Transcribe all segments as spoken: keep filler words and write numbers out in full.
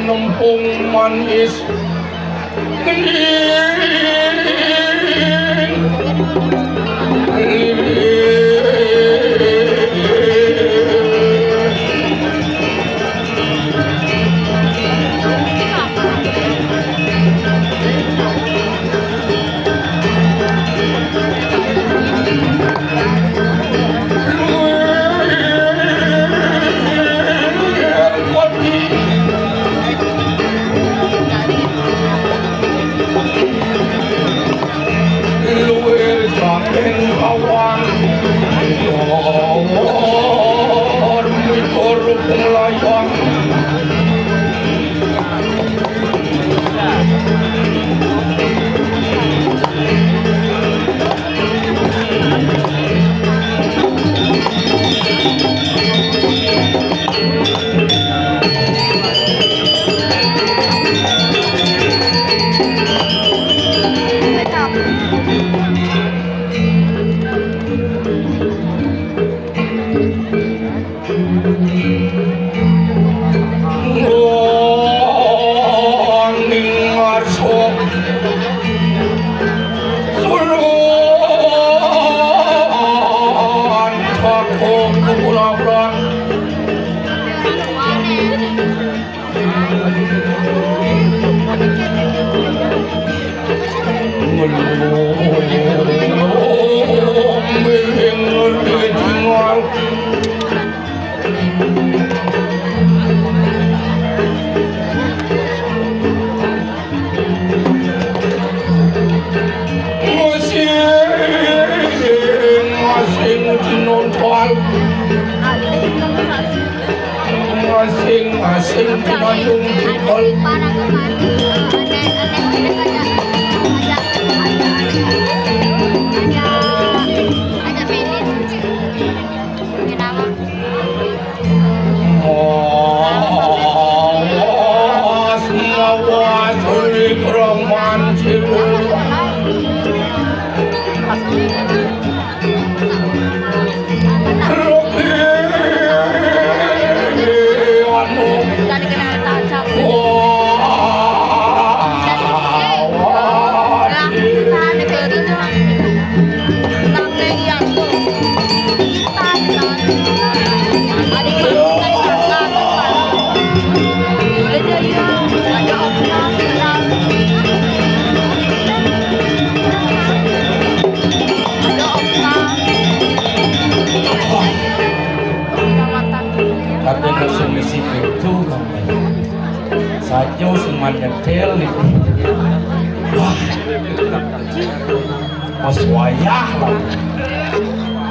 Nempung manis kening. Luwir saking awan, lor mitur penglayang. Wong ing ngarsa sulon kakung kepulauan. Masing-masing tinonton. Masing-masing tinonton. Awas, awas, ri kroman cilik. Rugi anu. Awas. Kadang sing misi pintu, saja sing manyetel itu. Wah. Pas wayah lah.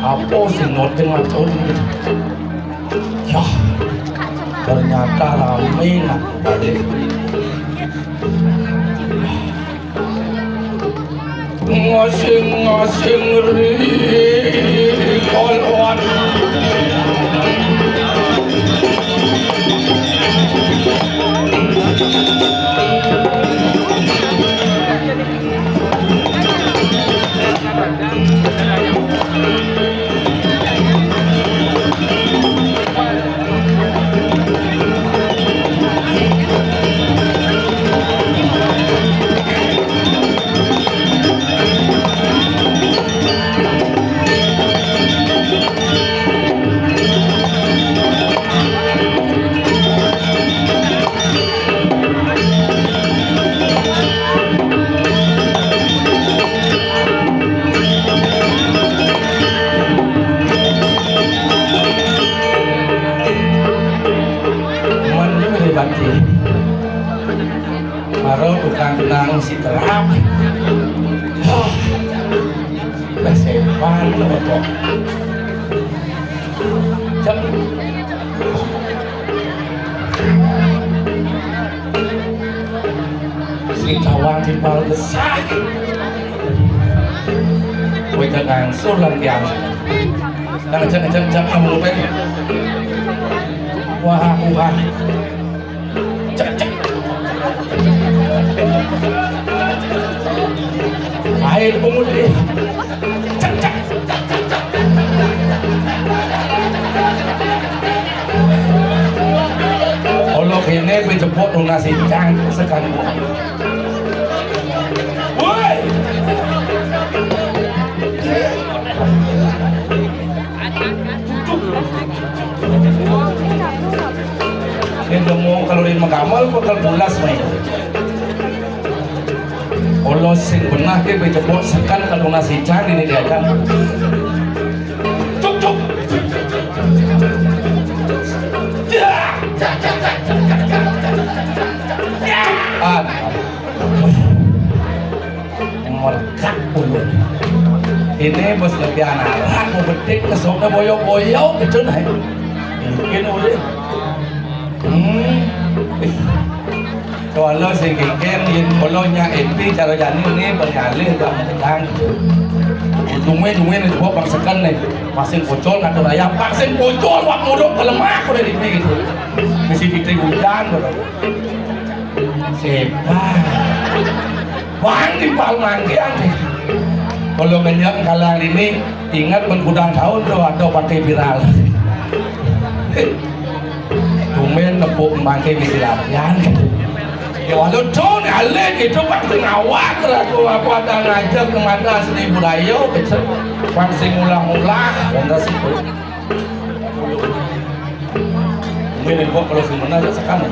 Apa sing nodeng atau gitu? Ya, ternyata rame nak balik. Ngasing-ngasing ri kolwan. Mending dibati. Baru tukang kenang si terap. Hah. Besepan lo kok. Cek. Sing tawang timpal besar. Kowe jangan sur lan tiang. Jangan, jangan, jangan, jangan kamu lupa. Wah, wah. Cek, cek. Air pemutih. Cek, cek. Kalau kayak Né pejebok nunas ican sekan. Woi. Né nemu kalau di Megamel bakal pulas main. Olos sing benah ké pejebok sekan kalau nunas ican ini diacan. Cuk, cuk. Ya. Ah. Merkak ulun. Ini bos lebih anak, aku betik kesoknya boyo-boyo gitu nah. Mungkin ulun. Hmm. Ih. Kalau sing kikin, yen kalau nya epi cara jani ini pengalih gak mengenang gitu. Tungguin, tungguin, coba bang sekan nih. Pasir Pocol ngatur ayam, Pasir Pocol wak mudok ke lemah udah di gitu. Mesti titik hujan gitu. Sepan. Wah, di Palmanggian. Kalau ngenyek kalang ini, ingat, ben kudang tahun tuh ada pakai viral. Tumben nepuk mangke bisi latihan. Ya walau John alih gitu pasti ngawak aku, aku ada ngajak ke mata seni budaya gitu. Pasti ngulah-ngulah dan situ. Ini kok kalau sebenarnya sekarang.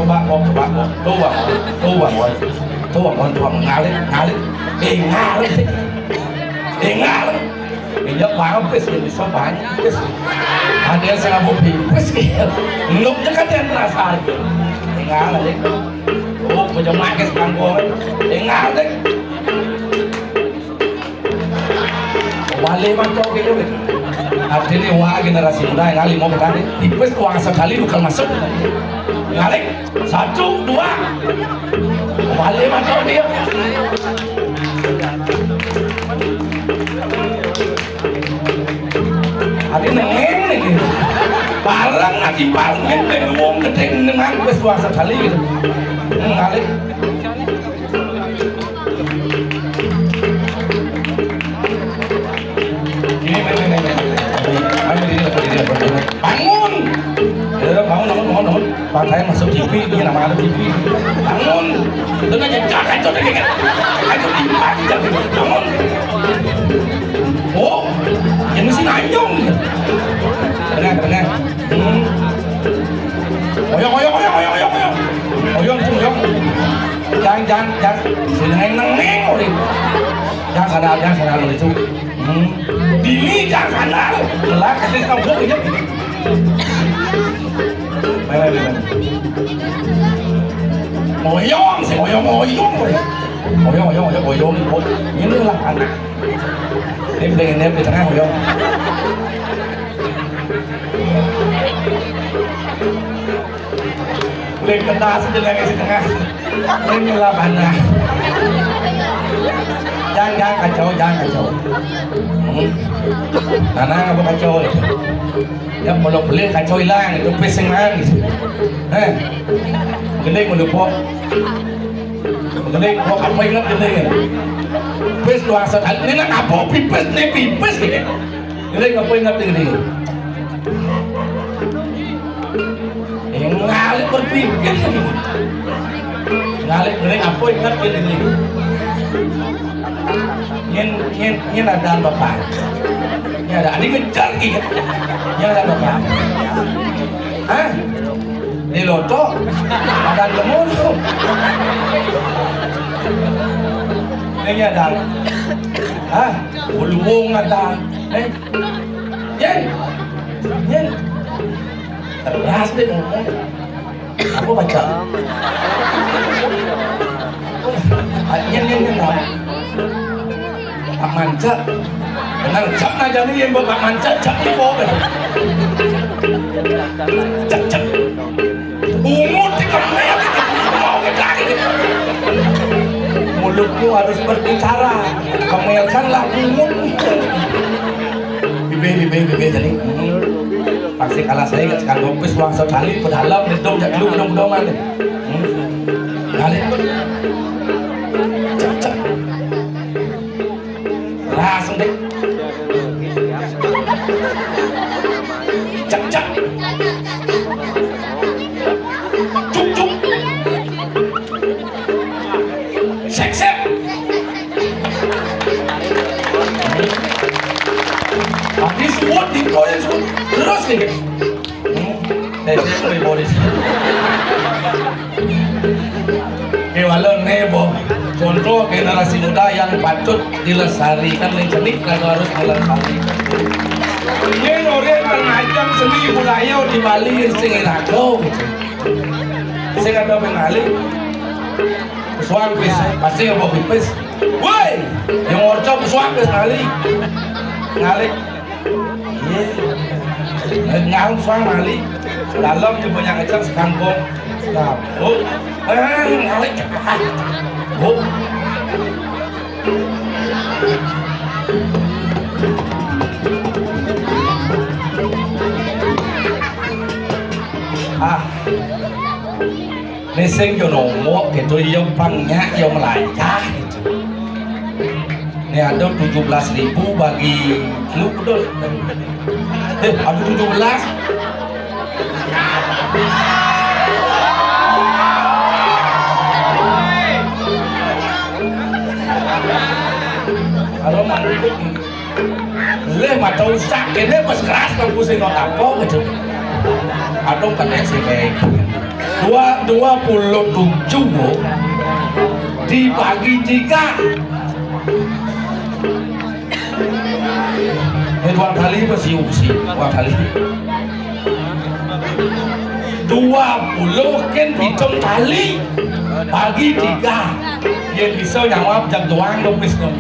Coba kok, coba kok. Tuh, Bang. Tuh, Bang. Tuh, Bang. Tuh, Bang. Ngalir, ngalir. Eh, ngalir. Eh, ngalir. Iya, paham, pis, ya bisa banyak, pis. Ada yang saya mau pipis, gitu. Nuknya kan yang penasaran. Tinggal aja. Oh, punya makis kangkung. Tinggal deh. Balik mah cok gitu. Artinya wah generasi muda yang kali mau ke tadi. Pipis uang sekali bukan masuk. Ngalik. Satu, dua. Balik mantap dia. Adi nengeng nih. Barang adi barang nengeng wong gedeng nengah wis puasa kali gitu. Hmm, kali. Ini, ini, ini, ini. Ayo, ini, ini, ini, ini. Bangun. Ya, bangun, bangun, bangun, bangun. Pakaian masuk T V, ini nama ada T V. Bangun. Itu aja, jangan, jangan, jangan. Ayo, T V, jangan. Bangun. Oh, ini si Nanyong. Dengar, dengar. Hmm. Oyong, oyong, oyong, oyong, oyong, oyong. Oyong, itu, oyong. Jangan, jangan, jangan. Sini nengeng, nengeng, udah. Jangan sadar, jangan sadar, udah itu. Hmm. Dini, jangan sadar. Telat, kasih tahu gua, iya. Baik, baik, baik. Oyong, si oyong, oyong, udah. Oyong, oyong, oyong, oyong. Inilah anak. Ini pengen di tengah, yo. Boleh kena sejenak di tengah. Ini lah mana. Jangan, jangan kacau, jangan kacau. Hmm. Tanah apa kacau? Ya, kalau boleh kacau hilang, itu pusing kan. Eh, gede mau lupa. Gede, kok apa ingat gede ya? Pis tuh asal, ini nak apa pipis, ini pipis gede. Gede, apa ingat gede? Eh, ngalik berpikir gede. Ngalik gede, apa ingat gede? Nyen, nyen, nyen ada bapak. Nyen ada, adi ngejar gede. Nyen ada bapak. Hah? Di loto, makan lemur. Ini ada. Hah? Buluwung ada. Eh? Yen. Yen. Keras deh ngomong. Apa baca? Ah, yen, yen, yen, nah. Pak Mancak. Benar, cak aja nih yang Pak Mancak, cak di bawah. Cak, cak. Bungut di kemel, mau kita ini. Mulutmu harus berbicara. Kemelkanlah bungut. Bibe, bibe, bibe, jadi. Hmm. Pasti kalah saya gak sekali, wis langsung kali pedalem, nendung jak dulu, nendung, nendung, mane. Hmm. Balik. Cek, cek. Langsung deh. Cek, cek. Cuk, cuk. Sek, sek. Tadi suwun, dito yang suwun. Terus nih. Hmm. Eh, saya lebih boris. Oke, walau nih, Bo. Contoh generasi muda yang patut dilestarikan, yang cenik, kalau harus dilestarikan. Ini nurin pengajam seni budaya di Bali yang sing irago, gitu. Sing ada pengali. Pesuang pis, pasti apa pipis? Woi, yang orco pesuang pis ngali. Ngali. Iya. Eh, ngal pesuang ngali. Dalam dia banyak ngecek sekangkong. Nah, oh, eh, ngali. Oh. Ah. Né sing yo nombok gitu, yo pang nyak, yo melajah gitu. Né ada tujuh belas ribu bagi lu, betul? Eh, ada tujuh belas. Kalau manduk. Leh, mata usak, ini pas keras, kalau pusing, kok apa gitu. Aduh, kena si baik. Dua, dua puluh tujuh, Bu. Dibagi tiga. Eh, dua kali apa sih, sih? Dua kali. Dua puluh kan pitung kali bagi tiga. Yang bisa nyawab jam doang, dong, bis, dong.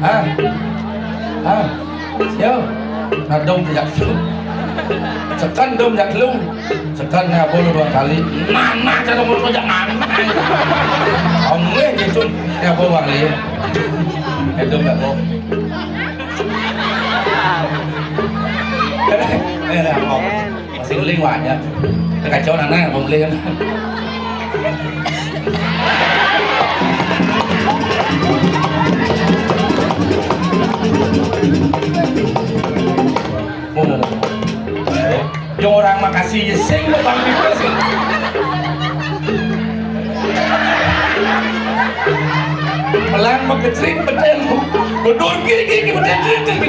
Hah? Hah? Yo. Nah, dong, jak lu. Sekan, dong, jak lu. Sekan, ya, boleh dua kali. Mana cara mau kerja mana? Ongle gitu. Ya, boleh, Bang, ya. Itu nggak, Bang. Eh, eh, apa? Masih link wajar. Kacau nana, Bang, link. Oh. Yang orang makasih ya sing lo bang itu sih. Melang mengecrik beten. Betul gini gini beten gini.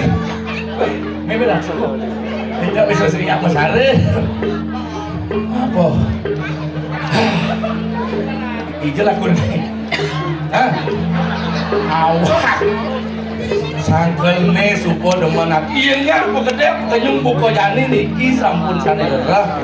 Ini beda. Tidak bisa sering apa sare. Apa? Ijel aku nih. Hah? Awak. Sangkelné supa demen ati. Iya, nya apa gedé kenyung buka jani niki sampun sané lerah.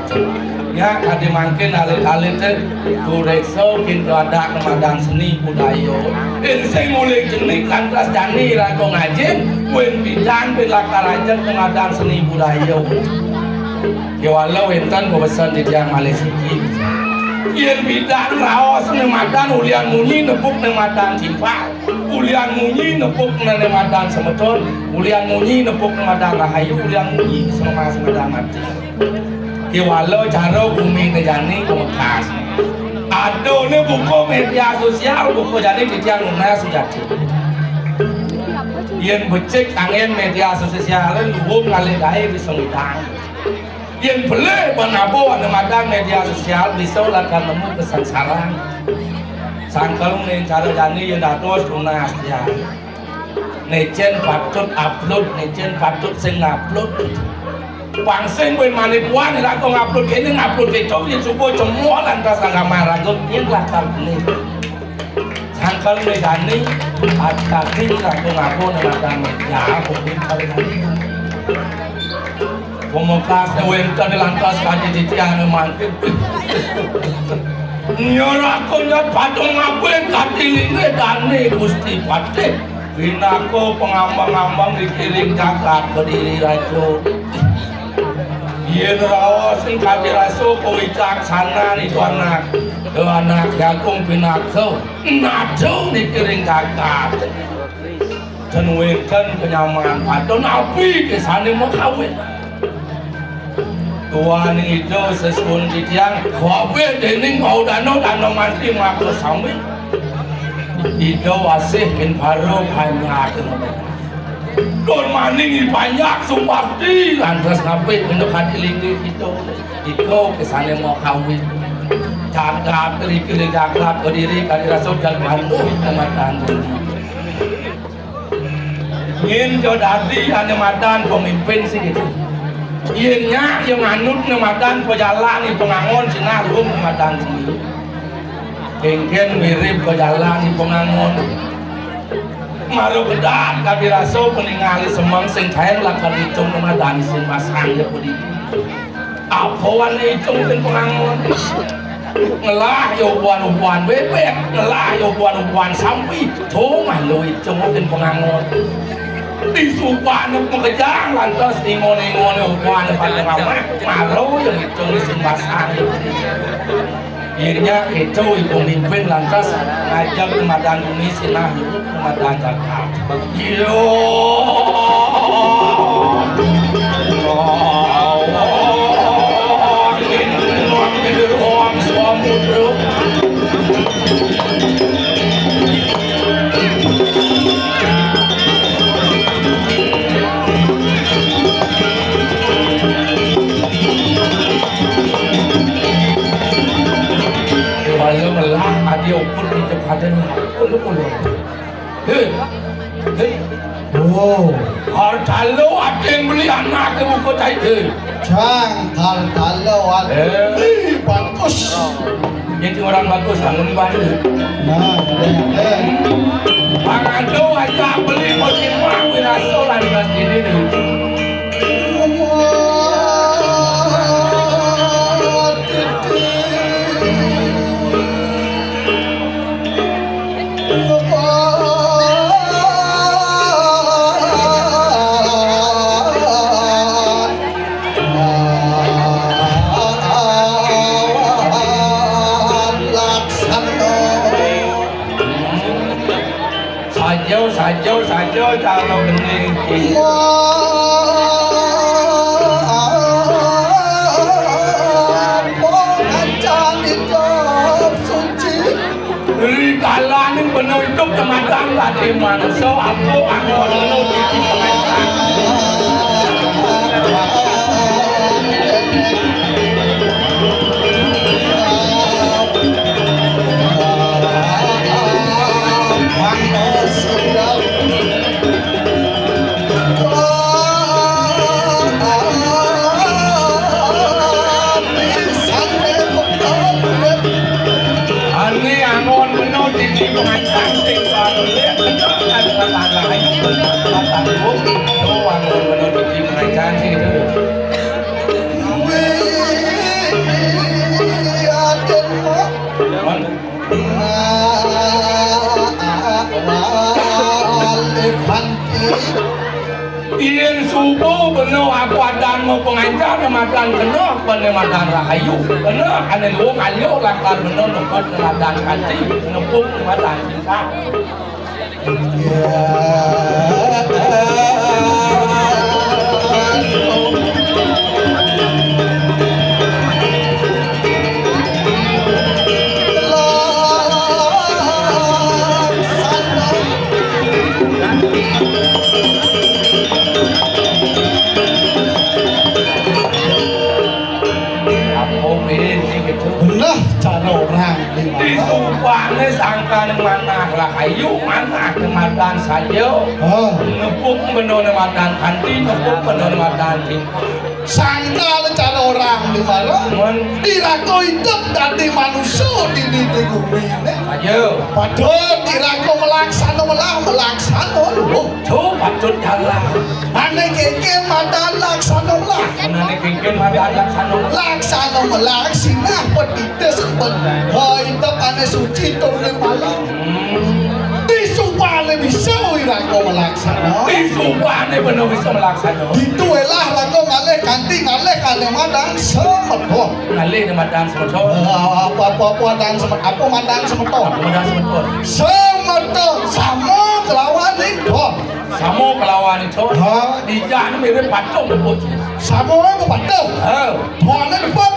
Nya kadi mangkin alit-alité tureksa kin kadak madan seni budaya. Yen sing uling cenik lantas jani raga ngajin, win pidan bin lakar ajeng madan seni budaya. Kéwala wénten pabesen titiang malih siki. Yén pidan raos né madan ulian munyi nepuk né madan timpal, ulian munyi nepuk né madan semeton, ulian munyi nepuk né madan rahayu, ulian munyi selemas madan mati. Kéwala cara gumi né jani pamekas. Adoné buka média sosial, buka jani titiang nunas sujati. Yén becik anggén média sosial, luwung ngalih gaé bisa ngidang. Yén belih ban abuh ané madan média sosial bisa lakar nemu kasangsaran. Sangkelné cara jani yén dados tunas tiang. Né cén patut upload, né cén patut sing ngupload. Pang sing buin manipuan ira kok ngupload kéné ngupload kéto yén suba cemoh lantas agama raga yén lakar belih. Sangkelné jani, ati-ati raga ngupload né madan média, mungkin kali ini. Pamekasné wénten lantas kadi titiang mangkin. Nyerahku nyat patung ngabing kadi linggih dané Gusti Patih. Pinaka pangambang-ambang dikiring jagat Kediri Raja. Yén raos sing kadi rasa kawicaksanan itu anak, anak jagung pinaka nadung dikiring jagat. Ten wénten kenyaman paton napi kesané makawin. Tuan Ida sesuhun titiang, kabéh déning Maudana dana mantri maka sami. Ida wasih kin para panjak. Tur maning i panjak sumbakti lantas napi kena kati linggih kita. Ika kesané makawin. Jagat riki jagat kediri kadi rasa jagat manduh tematang. Yén ja dadi ané madan pemimpin sing kéto. Yén nyak ya nganut né madan pajalan i pangangon sinah rum né madan bumi. Kéngkén mirip pajalan i pangangon. Mara bedat kadi rasa paningal i semeng sing kaén lakar diitung né madan sing masang ya pudi. Apa wané itung kin pangangon? Ngelah ya ubuan-ubuan bébék, ngelah ya ubuan-ubuan sampi. Tuh malu itung kin pangangon. Disupane makejang lantas ingon-ingone ubuan pada ramah. Malu ya itung sing basang. Yén nyak kéto ibu mimpin lantas ngajak né madan bumi sinah né madan jagat. Iya. Kaya melah ati ukur kita kadén lah. Kulo-kulo. Hé. Hé. Oh. Hartalo ating beli anak ke buku tai. Hé. Jang Hartalo ating Eh. beli bagus. Jadi orang bagus bangun baru. Nah, eh, eh. Pangado aja beli mau wirasa lantas ini nih. Saja, saja, saja, cara bening. Wah, apa kancane hidup suci? Rikalaning bena idup temadang dadi manungsa, apa anggon anu titi pangancan. Ane anggon bena titi pangancan sing panulis, kena kata-kata lain, kata-kata hukum, oh, anggon bena titi pangancan sing itu. Wih, aden, Mak. Mon. Yen subuh bena aku adan mau pengancar, madan kena, bene madan rahayu. Kena, ane luwung ayo, lakar bena nepuk madan kanti, nepuk madan cinta. Apa, Pin, sing gitu? Belah cara orang di mana? Disumpahne sangkane manah rahayu, manah kemadan saja. Ah. Nepuk bendone madan kanti, nepuk bendone madan cinta. Sangkal cara orang di mana? Mon. Dirako idup dadi manusia di, di, di bumi ini. Ayo. Padahal dirako melaksana, melah-, melaksana. Loh. Tuh, patut jalan. Ane kengken madan laksana melah. Ane kengken madan laksana melah. Laksana melah, sinah petitis, pen-, hoi, tep ane suci, tur ning malam. Hmm. Disupane bisa, wi, rako melaksana. Disupane bener bisa melaksana. Ditu elah rako ngalih kanti ngalih kane madan semeton. Ngalih ne madan semeton. Eh, apa, apa, apa madan semet-, apa madan semeton? Apa madan semeton? Semeton sama kelawan ning don. Sama kelawan itu. Ha? Dijak mirip patung debut. Sama apa patung? Ha. Tuannya debut.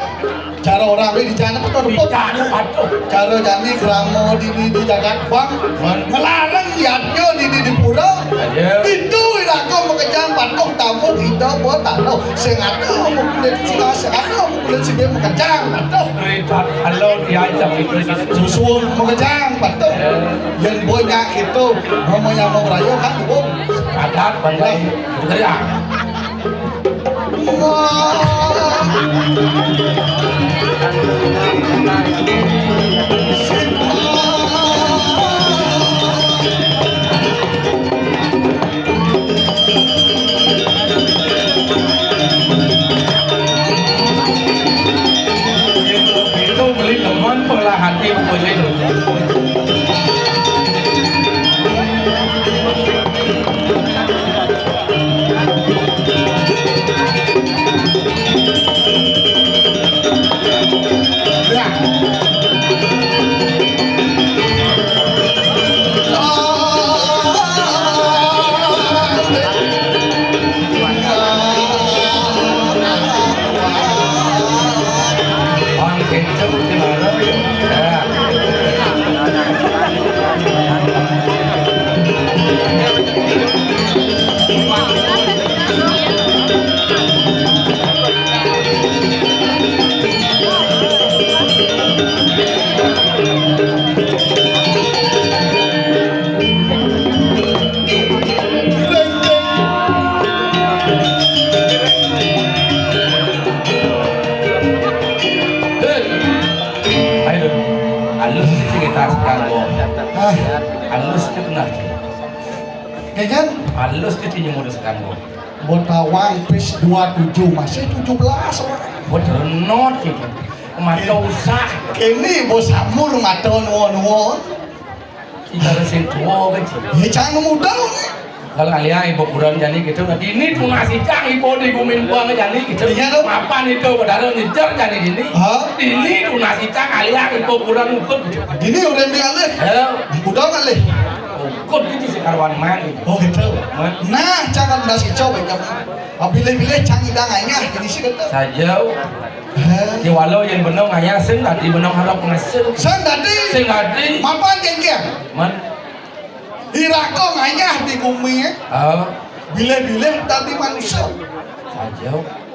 Cara orang ini dijak apa tuh debut? Dijak patung. Cara jani krama dini di jagat bang. Man. Ngelarang yadnya dini di pura. Aja. Itu iraga makejang patuh tamu kita buat taruh. Sing ada mukulin sila, sing ada mukulin sibir makejang patuh. Berita kalau diajak itu. Susun makejang patuh. Ya. Yang banyak itu. Mama yang mau raya kan, Bu. Adat, pandai. Gerak. Wah. Itu beli teman pengelah hati, Bu. Ayo, halus cerita sekarang. Ah. Halus cerita. Halus cerita nyemur sekarang. Botawang pis dua tujuh, masih tujuh belas orang. Buat renot gitu. Mata usah. Kini bos samur mata nuwun-nuwun. Ibarat sing tua kan. Ya, jangan muda. Kalau alih ibu kurang jani gitu, nah, ini tunas icang ibu di gumin buang jani gitu. Iya, dong. Mapan itu, saudara ngejar jani ini. Hah? Ini tunas icang alih ibu kurang ukur gitu. Ini udah ambil alih. Ya. Udah alih. Ukur gitu si karuan main gitu. Oh, gitu. Hah? Nah, jangan nasi coba kamu. Pilih-pilih cang idang aja, jadi sih gitu. Saja. Heh. Ki walau yang benung ngayah sing dadi benung harap ngasil. Sing dadi. Sing dadi. Mapan kengkeng. Man. Iraga ngayah di bumi, eh. Ah. Bilih-bilih dadi manusia. Saja.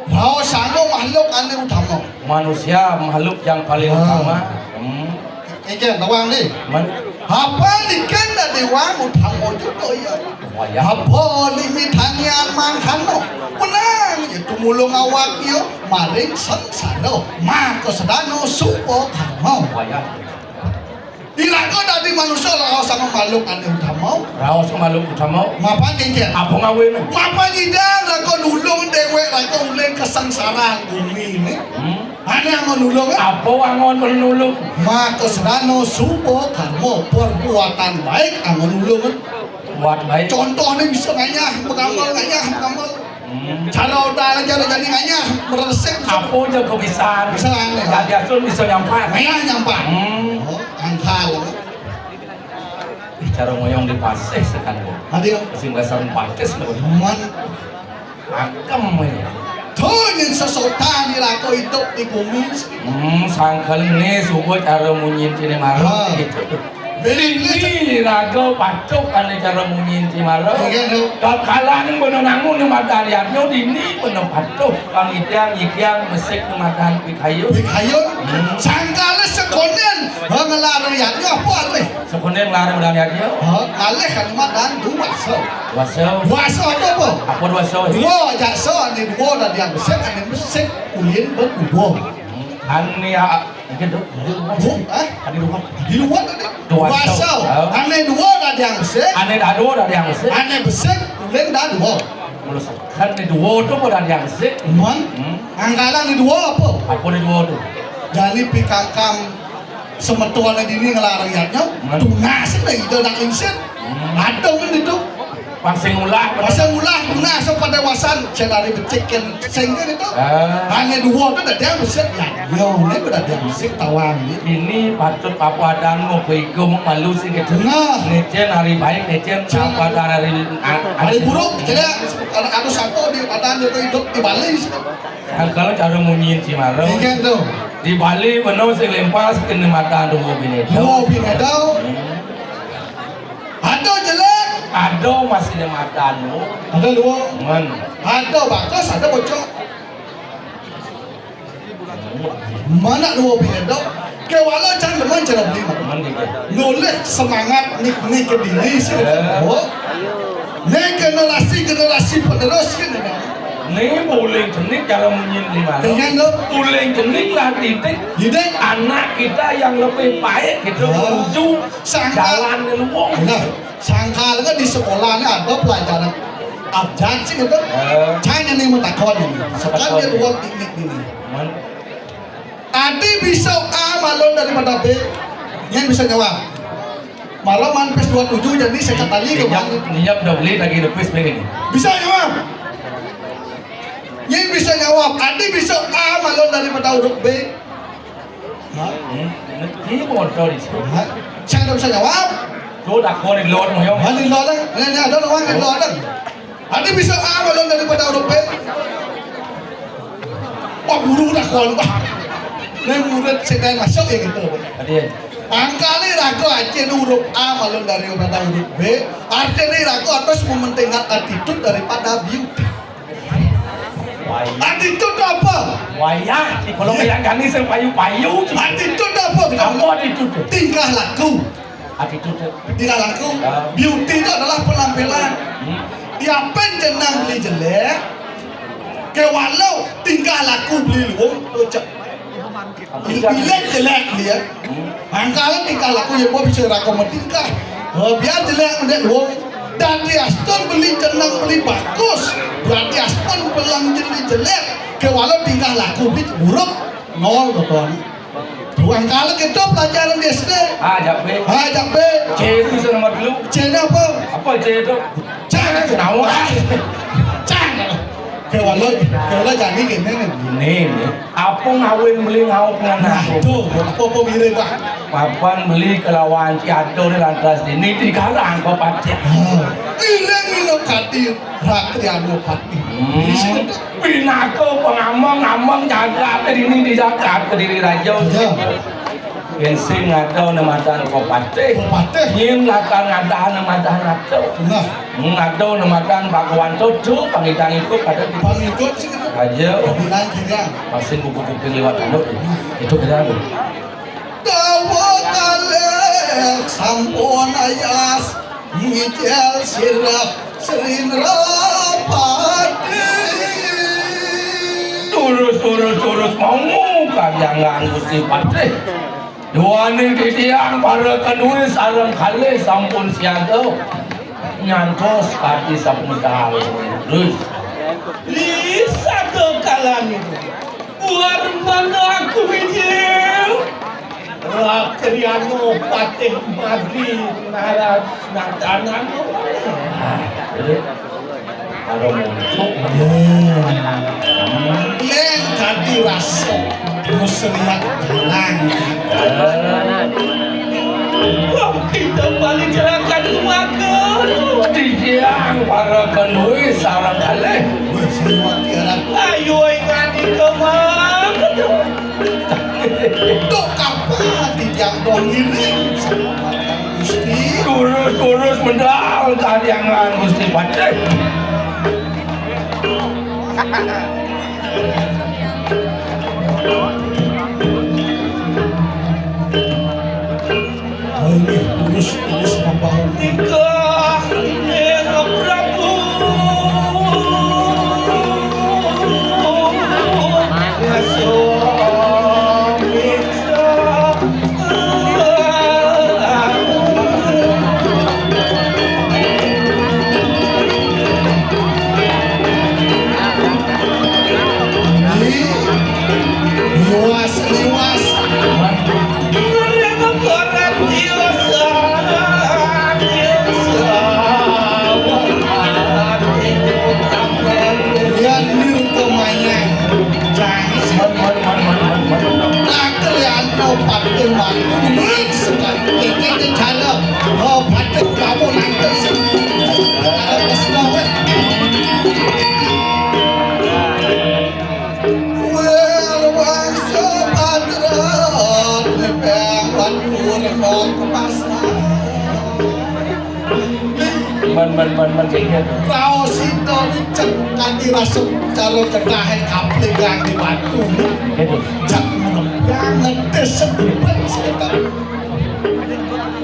Raos sanga makhluk ane utama. Manusia makhluk yang paling utama. Hmm. Iki tawang ni. Man. Apa niken dadi wang utama juga ya? Wayah. Apa limit hanian mangkano? Menang ya tumulung awak ya maring sengsara. Maka sedana supa karma. Wayah. Iraga dadi manusia raos sama makhluk ane utama. Raos sama makhluk utama. Mapan kengkeng. Apa ngawin? Mapan nyidang raga nulung dewek raga uling kesengsaraan bumi ini. Hmm. Ane anggon nulung, eh? Apa anggon nulung? Maka sedana suba karma perbuatan baik anggon nulung, eh? Buat baik. Contohnya bisa ngayah, begamal ngayah, begamal. Hmm. Cara udah aja jani ngayah, meresik. Apa aja kau bisa? Bisa ane. Jadi asun bisa nyampat. Ngayah nyampat. Hmm. Oh, angkal. Ih, cara ngoyong di pasih sekan. Adi. Sing dasar patis lho. Man. Akem ya. Tuh, nyen sesotan di lako hidup di bumi. Hmm, sangkal ini subuh cara munyin sini marah. Ha. Gitu. Beli ini raga patuk ane cara munyin si marah. Iya, tuh. Kakalan beno nangun ni madan yadnya dini beno patuk. Kang idang ikiang mesik ni madan pikayun. Pikayun. Hmm. Sangkal sekonen. Ha, ngelar yadnya apa arti? Sekonen ngelar madan yadnya. Ha, ngalih kan madan duwasa. Duwasa. Duwasa apa apa? Apa duwasa? Dua jasa ni dua dadi yang besik, ane besik ulin berdua. Ane ya, mungkin tu. Bu, eh? Ane dua. Di luar tadi. Dua. Dua so. Oh. Ane dua dadi yang besik. Ane dua dadi yang besik. Ane besik ulin dah dua. Mulus. Kan ni dua tu pun dadi yang besik. Man? Hmm. Anggalan ni dua apa? Apa ni dua tu? Jadi pikangkam semeton dini ngelarang yadnya. Man. Tunas dah ida nak insin. Hmm. Ada men itu. Masih ngulah, masih ngulah, ngulah, so pada wasan, saya dari becik kan, sehingga itu. Ah. Hanya dua tu dah dia besar, ya, yo, ini pada dia besar tawang ni. Ini patut apa adaan mau ke iku, mau malu sih gitu. Nah. Ngecen hari baik, ngecen apa adaan hari, hari buruk, jadi ada, ada satu di badan itu hidup di Bali. Nah, kalau cara munyi si Maro. Iya tu. Di Bali benar sing lempas kena mata dua bini. Dua bini tu. Hmm. Ada jelek. Ada masih ada mata tu. Ada dua. Man. Ada bagus, ada bocor. Mana dua bini tu? Ke wala cang demen cara beli mata. Man gitu. Noleh semangat ni, ni ke diri sih. Eh. Oh. Ni generasi, generasi penerus kan ni. Ni boleh jenik kalau munyi lima. Dengan tu. Boleh jenik lah titik. Jadi anak kita yang lebih baik gitu. Ah. Menuju sangka. Jalan ni luwung. Nah, sangka kan di sekolah ni ada pelajaran abjad sih gitu. Eh. Cang ni mau takon ni. Sekarang dia dua teknik ni. Man. Adi bisa A malon daripada B. Yang bisa jawab. Maro man pes dua tujuh jadi saya kembali ke. Niap, niap dah beli lagi lepis begini. Bisa jawab. Yang bisa jawab. Adi bisa A malon daripada huruf B. Ha? Hmm, ini motor itu. Ha? Saya tak bisa jawab. Tu dah kau di luar mau yang. Ha, di luar lah. Ini, ini ada orang di luar lah. Adi bisa A malon daripada huruf B. Wah, guru dah kau lupa. Ini murid saya masuk ya gitu. Adi. Angkali ragu aja ni huruf A malon daripada huruf B. Artinya ragu atas mementingkan attitude daripada beauty. Wayah. Attitude tu apa? Wayah. Kalau kayak gani saya payu-payu. Attitude tu apa? Apa attitude tu? Tingkah laku. Attitude tu. Tingkah laku. Ya. Beauty tu adalah penampilan. Hmm. Dia pen jenang beli jelek. Ke walau tingkah laku beli luwung, tu cak. Bilik jelek dia. Angkal tingkah laku ya mau bisa rakom tingkah. Oh, biar jelek mendek wong. Dan dia aston beli jenang beli bagus. Dan dia aston pelang jadi jelek. Ke walau tingkah laku beli buruk nol betul. Tuan kalau kita pelajaran di S D. Ah, jak B. Ah, jak B. C itu nomor dulu. C ini apa? Apa C itu? Cang. Nawa. Cang. Ke walau, ke walau jadi gini nih. Ini, ini. Apa ngawin beli ngau penganak? Nah, tuh, apa-apa mirip, Pak. Papan beli kelawan si Ado ni lantas ini digarang kau pacah. Ah. Iring mino kadi Rakriano Patih. Hmm. Pinaka pengamang-amang jagat ini di jagat kediri raja. Ya. Yen sing ngadau nematan Bupati. Bupati. Yen lakar ngadah nematan ngato. Nah. Ngadau nematan Bhagawan Tutu, pangidang iku pada pangikut sing aja. Bilang kira. Masing buku-buku liwat anu. Itu kira. Dawa kalih sampun ayas. Mijil sirah Sri Nrapati. Turus, turus, turus mau karyangan Gusti Patih. Duaning titiang para kenduri sareng kalih sampun siaga. Nyantos kadi sapunika. Terus. Di satu kalani. Warmana aku mijil. Rakriano Patih Madri Naras Natanan. Karo muncuk. Lén dadi rasa muslihat jalan. Wong kita paling jerakan maka. Titiang para kenduri sareng kalih. Wis liwat jalan. Ayo ingani kemang. Tuk apa dijak dong ngiring sama Gusti. Turus-turus medal karyangan Gusti Patih. Ayo, terus, terus membangun. Nikah ning Prabu. Ngaso. Liwas, liwas. Wis, iki jare. Oh, batik kamu nanti sing. Kalau wis kowe. Kuwi wangsa padra, bebek lan urip kok pas. Man, man, man, man, kayak gitu. Raos sida iki cek kanthi rasa cara ketahe kabeh nganti watu. Gitu. Cek banget sebulan sekitar